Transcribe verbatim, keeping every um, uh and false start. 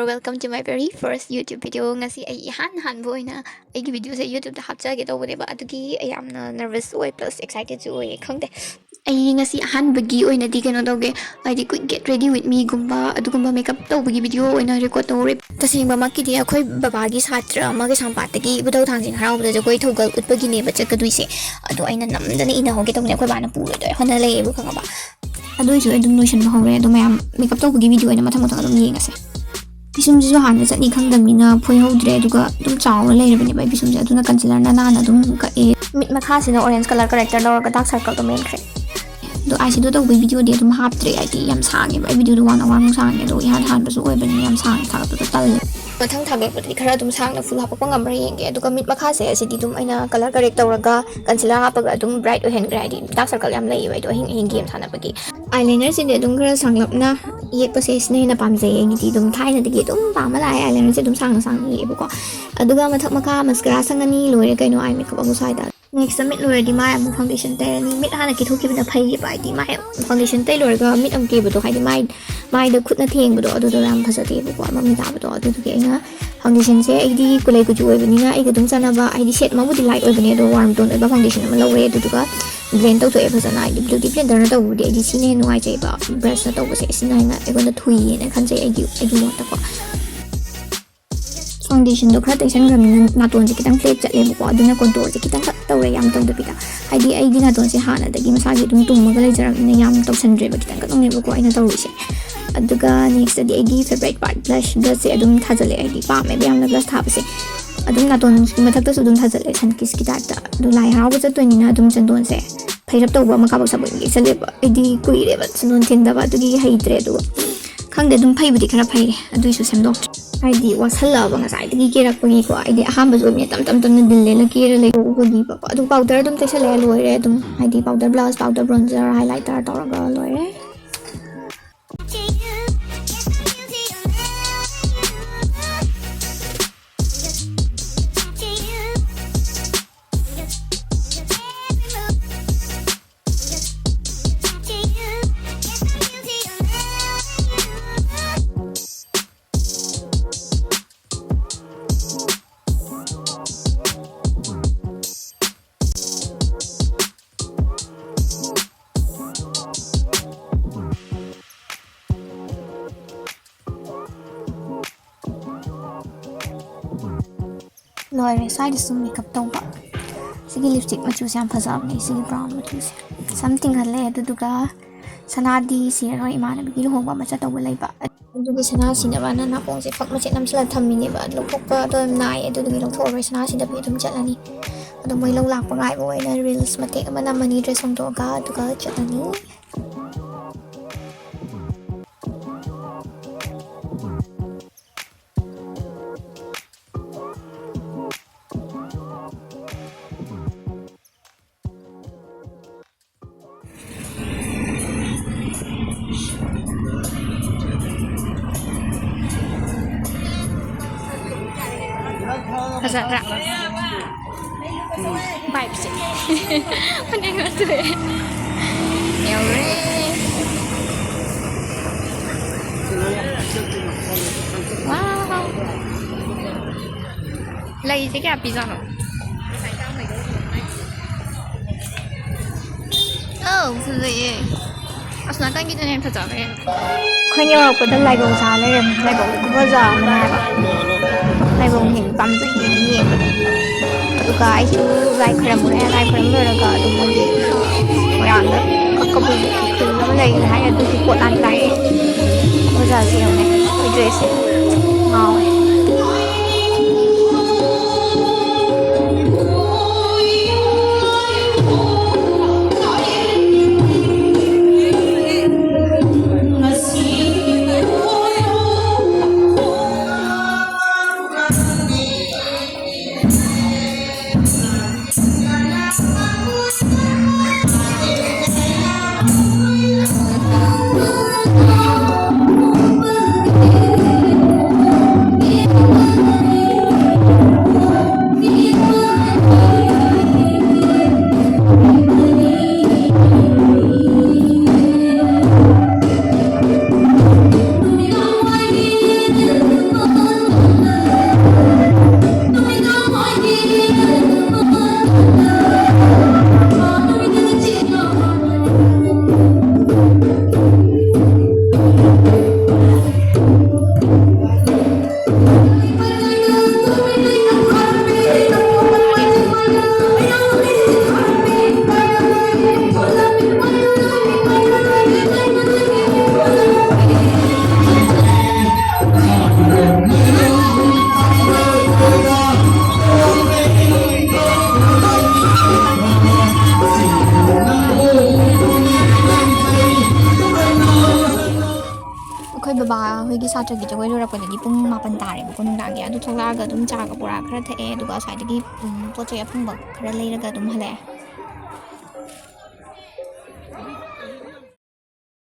Welcome to my very first YouTube video. ꯉꯁꯤ ꯑꯩ ꯏꯍꯥꯟ ꯍꯥꯟꯕ ꯑꯣꯏꯅ ꯑꯩꯒꯤ videoꯁꯦ YouTubeꯇ ꯍꯥꯞꯆꯒꯦ ꯇꯧꯕꯅꯦꯕ, ꯑꯗꯨꯒꯤ ꯑꯩ ꯌꯥꯝꯅ nervousꯁꯨ ꯑꯣꯏ, plus excitedꯁꯨ ꯑꯣꯏꯌꯦ꯫ ꯈꯪꯗꯦ, ꯑꯩ ꯉꯁꯤ ꯑꯍꯥꯟꯕꯒꯤ ꯑꯣꯏꯅꯗꯤ ꯀꯩꯅꯣ ꯇꯧꯒꯦ, ꯍꯥꯏꯗꯤ quick get ready with meꯒꯨꯝꯕ ꯑꯗꯨꯒꯨꯝꯕ makeup ꯇꯧꯕꯒꯤ video ꯑꯣꯏꯅ record ꯇꯧꯔꯦ꯫ ꯇꯁꯦꯡꯕꯃꯛꯀꯤꯗꯤ ꯑꯩꯈꯣꯏ ꯕꯕꯥꯒꯤ ꯁꯥꯇ꯭ꯔ ꯑꯃ ꯀꯩꯁꯥꯝꯄꯥꯠꯇꯒꯤ ꯏꯕꯨꯙꯧ ꯊꯥꯡꯖꯤꯡ ꯍꯔꯥꯎꯕꯗ ꯖꯒꯣꯏ ꯊꯧꯒꯜ ꯎꯠꯄꯒꯤꯅꯦꯕ ꯆꯠꯀꯗꯣꯏꯁꯦ꯫ ꯑꯗꯣ ꯑꯩꯅ ꯅꯝꯗꯅ ꯏꯟꯅꯍꯧꯒꯦ ꯇꯧꯕꯅꯦ, ꯑꯩꯈꯣꯏ ꯕꯥꯅ ꯄꯨꯔꯣꯏꯗꯣꯏ ꯍꯣꯠꯅ ꯂꯩꯌꯦꯕ, ꯈꯪꯉꯕ? ꯑꯗꯨ ꯑꯣꯏꯁꯨ ꯑꯩ ꯑꯗꯨꯝ ꯂꯣꯏꯁꯤꯟꯕ ꯍꯧꯔꯦ꯫ ꯑꯗꯣ ꯃꯌꯥꯝ makeup ꯇꯧꯕꯒꯤ videoꯗ ꯃꯊꯪ ꯃꯊꯪ ꯑꯗꯨꯝ ꯌꯦꯡꯉꯁꯦ꯫ ꯄꯤꯁꯨꯝꯁꯤꯁꯨ ꯍꯥꯟꯅ ꯆꯠꯅꯤ ꯈꯪꯗꯕꯅꯤꯅ ꯐꯣꯏꯍꯧꯗ꯭ꯔꯦ, ꯑꯗꯨꯒ ꯑꯗꯨꯝ ꯆꯥꯎꯔ ꯂꯩꯔꯕꯅꯦꯕ ꯑꯩ ꯄꯤꯁꯨꯝꯁꯦ, ꯑꯗꯨꯅ concealerꯅ ꯅꯥꯟꯅ ꯑꯗꯨꯝ ꯀꯛꯑꯦ꯫ ꯃꯤꯠ ꯃꯈꯥꯁꯤꯅ orange colour corrector ꯂꯧꯔꯒ dark circleꯗꯣ ꯃꯦꯟꯈ꯭ꯔꯦ꯫ ꯑꯗꯣ eyeshadow ꯇꯧꯕꯒꯤ videoꯗꯤ ꯑꯗꯨꯝ ꯍꯥꯞꯇ꯭ꯔꯦ, ꯍꯥꯏꯗꯤ ꯌꯥꯝ ꯁꯥꯡꯉꯦꯕ ꯑꯩ videoꯗꯣ, ꯋꯥꯡꯅ ꯋꯥꯡꯅ ꯁꯥꯡꯉꯦ꯫ ꯑꯗꯣ ꯏꯍꯥꯟ ꯍꯥꯟꯕꯁꯨ ꯑꯣꯏꯕꯅꯤꯅ ꯌꯥꯝ ꯁꯥꯡꯅ ꯊꯥꯒꯠꯄꯗꯣ ꯇꯜꯂꯦ꯫ ꯃꯊꯪ ꯊꯥꯒꯠꯂꯛꯄꯗꯗꯤ ꯈꯔ ꯑꯗꯨꯝ ꯁꯥꯡꯅ full ꯍꯥꯞꯄꯛꯄ ꯉꯝꯕ꯭ꯔꯥ ꯌꯦꯡꯒꯦ꯫ ꯑꯗꯨꯒ ꯃꯤꯠ ꯃꯈꯥꯁꯦ ꯑꯁꯤꯗꯤ ꯑꯗꯨꯝ ꯑꯩꯅ colour correct ꯇꯧꯔꯒ concealer ꯍꯥꯞꯄꯒ ꯑꯗꯨꯝ bright ꯑꯣꯏꯍꯟꯈ꯭ꯔꯦ, ꯍꯥꯏꯗꯤ dark circle ꯌꯥꯝ ꯂꯩꯌꯦꯕ ꯑꯩꯗꯣ ꯑꯍꯤꯡ ꯑꯍꯤꯡ game ꯁꯥꯟꯅꯕꯒꯤ꯫ Eyelinerꯁꯤꯗꯤ ꯑꯗꯨꯝ ꯈꯔ ꯁꯥꯡꯂꯞꯅ ꯌꯦꯛꯄꯁꯦ ꯁꯤꯅ ꯍꯦꯟꯅ ꯄꯥꯝꯖꯩ ꯑꯩꯒꯤꯗꯤ꯫ ꯑꯗꯨꯝ ꯊꯥꯏꯅꯗꯒꯤ ꯑꯗꯨꯝ ꯄꯥꯝꯃ ꯂꯥꯛꯑꯦ, eyelinerꯁꯦ ꯑꯗꯨꯝ ꯁꯥꯡꯅ ꯁꯥꯡꯅ ꯌꯦꯛꯑꯦꯕꯀꯣ꯫ ꯑꯗꯨꯒ ꯃꯊꯛ ꯃꯈꯥ mascara ꯁꯪꯉꯅꯤ, ꯂꯣꯏꯔꯦ ꯀꯩꯅꯣ eye makeup ꯑꯃꯨꯛ ꯁ꯭ꯋꯥꯏꯗ꯫ Nextꯇ ꯃꯤꯠ ꯂꯣꯏꯔꯗꯤ ꯃꯥꯏ ꯑꯃꯨꯛ foundation ꯇꯩꯔꯅꯤ꯫ ꯃꯤꯠ ꯍꯥꯟꯅ ꯀꯦꯊꯣꯛꯈꯤꯕꯅ ꯐꯩꯌꯦꯕ, ꯍꯥꯏꯗꯤ ꯃꯥꯏ foundation ꯇꯩ ꯂꯣꯏꯔꯒ ꯃꯤꯠ ꯑꯃꯨꯛ ꯀꯦꯕꯗꯣ, ꯍꯥꯏꯗꯤ ꯃꯥꯏ ꯃꯥꯏꯗ ꯈꯨꯠꯅ ꯊꯦꯡꯕꯗꯣ ꯑꯗꯨꯗꯣ ꯌꯥꯝ ꯐꯖꯗꯦꯕꯀꯣ, ꯃꯃꯤ ꯇꯥꯕꯗꯣ꯫ ꯑꯗꯨꯗꯨꯒꯤ ꯑꯩꯅ foundationꯁꯦ, ꯑꯩꯗꯤ ꯀꯨꯂꯩ ꯀꯨꯆꯨ ꯑꯣꯏꯕꯅꯤꯅ ꯑꯩꯒ ꯑꯗꯨꯝ ꯆꯥꯟꯅꯕ, ꯍꯥꯏꯗꯤ shade ꯑꯃꯕꯨꯗꯤ light ꯑꯣꯏꯕꯅꯦ, ꯑꯗꯣ warm tone ꯑꯣꯏꯕ foundation ꯑꯃ ꯂꯧꯔꯦ꯫ ꯑꯗꯨꯗꯨꯒ blend ꯇꯧꯊꯣꯛꯑꯦ ꯐꯖꯅ, ꯍꯥꯏꯗꯤ beauty blenderꯅ ꯇꯧꯕꯕꯨꯗꯤ ꯑꯩꯗꯤ ꯁꯤꯅ ꯍꯦꯟꯅ ꯅꯨꯡꯉꯥꯏꯖꯩꯕ, brushꯅ ꯇꯧꯕꯁꯦ ꯁꯤꯅ ꯍꯦꯟꯅ ꯑꯩꯉꯣꯟꯗ ꯊꯨꯏꯌꯦꯅ ꯈꯟꯖꯩ ꯑꯩꯒꯤ ꯑꯩꯒꯤ ꯃꯣꯠꯇꯀꯣ꯫ Foundationꯗꯣ ꯈꯔ ꯇꯩꯁꯟꯈ꯭ꯔꯕꯅꯤꯅ ꯅꯥꯇꯣꯟꯁꯦ ꯈꯤꯇꯪ flat ꯆꯠꯂꯦꯕꯀꯣ, ꯑꯗꯨꯅ contourꯁꯦ ꯈꯤꯇꯪꯈꯛ ꯇꯧꯔꯦ, ꯌꯥꯝ ꯇꯧꯗꯕꯤꯗ꯫ ꯍꯥꯏꯗꯤ ꯑꯩꯒꯤ ꯅꯥꯇꯣꯟꯁꯦ ꯍꯥꯟꯅꯗꯒꯤ ꯃꯁꯥꯒꯤ ꯑꯗꯨꯝ ꯇꯨꯝꯃꯒ ꯂꯩꯖꯔꯕꯅꯤꯅ ꯌꯥꯝ ꯇꯧꯁꯟꯗ꯭ꯔꯦꯕ, ꯈꯤꯇꯪꯈꯛꯇꯪꯅꯦꯕꯀꯣ ꯑꯩꯅ ꯇꯧꯔꯤꯁꯦ꯫ ꯑꯗꯨꯒ nextꯇꯗꯤ ꯑꯩꯒꯤ favourite part blush, blushꯁꯦ ꯑꯗꯨꯝ ꯊꯥꯖꯜꯂꯦ, ꯍꯥꯏꯗꯤ ꯄꯥꯝꯃꯦꯕ ꯌꯥꯝꯅ blush ꯊꯥꯕꯁꯦ꯫ ꯑꯗꯨꯝ ꯅꯥꯇꯣꯟꯒꯤ ꯃꯊꯛꯇꯁꯨ ꯑꯗꯨꯝ ꯊꯥꯖꯜꯂꯦ, sun kissꯀꯤ typeꯇ꯫ ꯑꯗꯨ ꯂꯥꯏ ꯍꯔꯥꯎꯕ ꯆꯠꯇꯣꯏꯅꯤꯅ ꯑꯗꯨꯝ ꯆꯟꯗꯣꯟꯁꯦ ꯐꯩꯔꯞ ꯇꯧꯕ ꯑꯃ ꯀꯥꯕꯛ ꯁꯥꯕꯛ ꯌꯦꯛꯁꯜꯂꯦꯕ꯫ ꯑꯩꯗꯤ ꯀꯨꯏꯔꯦꯕ ꯆꯟꯗꯣꯟ ꯊꯤꯟꯗꯕ, ꯑꯗꯨꯒꯤ ꯍꯩꯇ꯭ꯔꯦ꯫ ꯑꯗꯨꯒ ꯈꯪꯗꯦ, ꯑꯗꯨꯝ ꯐꯩꯕꯨꯗꯤ ꯈꯔ ꯐꯩꯔꯦ, ꯑꯗꯨꯏꯁꯨ ꯁꯦꯝꯗꯣꯛꯇ꯭ꯔꯦ꯫ ꯍꯥꯏꯗꯤ ꯋꯥꯁꯜꯂꯛꯑꯕ ꯉꯁꯥꯏꯗꯒꯤ ꯀꯦꯔꯛꯄꯒꯤꯀꯣ꯫ ꯑꯩꯗꯤ ꯑꯍꯥꯟꯕꯁꯨ ꯑꯣꯏꯕꯅꯤꯅ ꯇꯞ ꯇꯞ ꯇꯞꯅ ꯗꯤꯜ ꯂꯦꯜꯂ ꯀꯦꯔ ꯂꯩꯊꯣꯛꯎꯕꯒꯤꯕꯀꯣ꯫ ꯑꯗꯨ powder ꯑꯗꯨꯝ ꯇꯩꯁꯜꯂꯛꯑꯦ, ꯂꯣꯏꯔꯦ ꯑꯗꯨꯝ꯫ ꯍꯥꯏꯗꯤ powder blush, powder bronzer, highlighter ꯇꯧꯔꯒ ꯂꯣꯏꯔꯦ꯫ ꯂꯣꯏꯔꯦ꯫ ꯁ꯭ꯋꯥꯏꯗꯁꯨ ꯃꯦꯀꯞ ꯇꯧꯕ꯫ ꯁꯤꯒꯤ ꯂꯤꯞꯁꯇꯤꯛ ꯃꯆꯨꯁꯦ ꯌꯥꯝ ꯐꯖꯕꯅꯦ, ꯁꯤꯒꯤ ꯕ꯭ꯔꯥꯎꯟ ꯃꯆꯨꯁꯦ꯫ ꯁꯝ ꯇꯤꯡꯍꯜꯂꯦ, ꯑꯗꯨꯗꯨꯒ ꯁꯅꯥꯗꯤ ꯁꯤꯔꯔꯣꯏ, ꯏꯃꯥꯟꯅꯕꯤꯒꯤ ꯂꯨꯍꯣꯡꯕ ꯑꯃ ꯆꯠꯇꯧꯕ ꯂꯩꯕ꯫ ꯑꯗꯨꯒꯤ ꯁꯅꯥ ꯁꯤꯅꯕꯅ ꯅꯥꯀꯣꯡꯁꯦ ꯐꯛ ꯃꯆꯦꯠ ꯅꯝꯁꯤꯜꯂ ꯊꯝꯃꯤꯅꯦꯕ꯫ ꯂꯧꯊꯣꯛꯄꯗꯣ ꯌꯥꯝ ꯅꯥꯏꯌꯦ, ꯑꯗꯨꯗꯨꯒꯤ ꯂꯧꯊꯣꯛꯑꯔꯣꯏ, ꯁꯅꯥ ꯁꯤꯗꯕꯤ ꯑꯗꯨꯝ ꯆꯠꯂꯅꯤ꯫ ꯑꯗꯣ ꯃꯣꯏ ꯂꯧ ꯂꯥꯛꯄ ꯉꯥꯏꯕ ꯑꯣꯏꯅ ꯔꯤꯜꯁ ꯃꯇꯦꯛ ꯑꯃ ꯅꯝꯃꯅꯤ, ꯗ꯭ꯔꯦꯁ ꯍꯣꯡꯗꯣꯛꯑꯒ, ꯑꯗꯨꯒ ꯆꯠꯂꯅꯤ꯫ ꯐꯖꯗ꯭ꯔꯥ? ꯚꯥꯏꯕꯁꯦ꯫ ꯐꯅꯦꯛ ꯉꯥꯛꯇ ꯂꯩ꯫ ꯌꯧꯔꯦ꯫ ꯋꯥꯎ꯫ ꯂꯩꯁꯦ ꯀꯌꯥ ꯄꯤꯖꯥꯠꯅꯣ? ꯑꯧ, ꯐꯖꯩꯌꯦ꯫ ꯑꯁ, ꯅꯥꯀꯟꯒꯤꯗꯨꯅ ꯍꯦꯟꯅ ꯐꯖꯕ ꯍꯦꯜꯂꯦ꯫ ꯑꯩꯈꯣꯏꯅ ꯌꯧꯔꯛꯄꯗ ꯂꯥꯏꯕꯧ ꯁꯥ ꯂꯩꯔꯝꯃꯦ꯫ ꯂꯥꯏꯕꯧ ꯈꯨꯐꯖ ꯑꯃꯅꯦ ꯍꯥꯏꯕ꯫ ꯂꯥꯏꯕꯧꯅ ꯍꯦꯟꯅ ꯄꯥꯝꯖꯩ ꯌꯦꯡꯕꯗ꯫ ꯑꯗꯨꯒ ꯑꯩꯁꯨ ꯂꯥꯏ ꯈꯣꯏꯔꯝꯃꯨꯔꯦ꯫ ꯂꯥꯏ ꯈꯣꯏꯔꯝ ꯂꯣꯏꯔꯒ ꯑꯗꯨꯝ ꯃꯣꯏꯒꯤ ꯃꯣꯏꯔꯥꯡꯗ ꯀꯕꯨꯏꯒꯤ ꯈꯨꯜ ꯑꯃ ꯂꯩ ꯍꯥꯏ, ꯑꯗꯨꯒꯤ ꯄꯣꯠ ꯂꯥꯟ ꯂꯥꯛꯑꯦ꯫ ꯑꯣꯖꯥꯁꯦ ꯌꯦꯡꯉꯨꯅꯦ, ꯑꯩꯈꯣꯏ ꯗ꯭ꯔꯦꯁꯁꯦ ꯉꯥꯎꯋꯦ꯫ ꯑꯩꯈꯣꯏꯒꯤ ꯁꯥꯇ꯭ꯔꯒꯤ ꯖꯒꯣꯏ ꯂꯣꯏꯔꯛꯄꯗꯗꯤ ꯄꯨꯡ ꯃꯥꯄꯟ ꯇꯥꯔꯦꯕꯀꯣ ꯅꯨꯡꯗꯥꯡꯒꯤ꯫ ꯑꯗꯨ ꯊꯣꯛꯂꯛꯑꯒ ꯑꯗꯨꯝ ꯆꯥꯒ ꯕꯣꯔꯥ ꯈꯔ ꯊꯛꯑꯦ, ꯑꯗꯨꯒ ꯑꯁ꯭ꯋꯥꯏꯗꯒꯤ, ꯎꯝ, ꯄꯣꯠ ꯆꯩ ꯑꯐꯪꯕ ꯈꯔ ꯂꯩꯔꯒ ꯑꯗꯨꯝ ꯍꯜꯂꯛꯑꯦ꯫